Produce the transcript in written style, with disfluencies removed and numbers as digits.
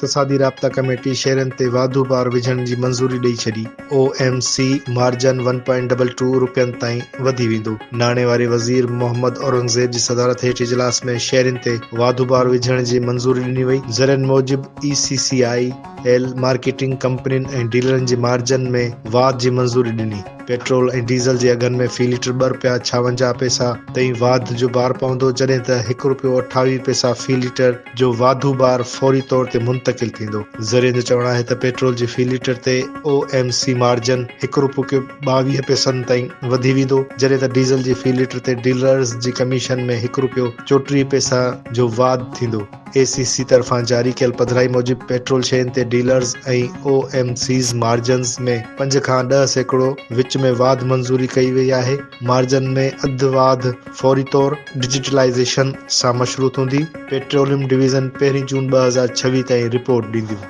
اقتصادي رابطا ڪميٽي شهرين تي واڌو بار وجهڻ جي منظوري ڏئي ڇڏي، او M C margin one point double two رپين تائين وڌي ويندو. ناڻي واري وزير محمد اورنگزيب جي صدارت هيٺ اجلاس ۾ شهرين تي واڌو بار وجهڻ جي منظوري ڏني وئي. ذريعن موجب E C C I L marketing ڪمپنين ۽ ڊيلرن جي مارجن ۾ واڌ جي منظوري ڏني. پيٽرول ۽ ڊيزل جي اگهن ۾ في ليٽر ٻه رپيا 56 پئسا تائين واڌ جو بار پوندو، جڏهن ته هڪ رپيو 28 پئسا في ليٽر جو واڌو بار فوري طور تي منتقل ٿيندو. ذريعن جو چوڻ آهي ته پيٽرول جي في ليٽر تي او ايم سي مارجن هڪ رپيو 22 پئسن تائين وڌي ويندو، جڏهن ته ڊيزل جي في ليٽر تي ڊيلرز جي ڪميشن ۾ هڪ رپيو 34 پئسا جو واڌ ٿيندو. اي سي سي طرفان جاري ڪيل پڌرائي موجب پيٽرول شين تي dealers ۽ O M Cs margins ۾ 5 کان 10% وچ ۾ واڌ منظوري ڪئي وئي آهي، مارجن ۾ اڌ واڌ فوري طور ڊجيٽلائيزيشن سان مشروط هوندي، پيٽروليم ڊويزن پهرين جون 2026 تائين رپورٽ ڏينديون.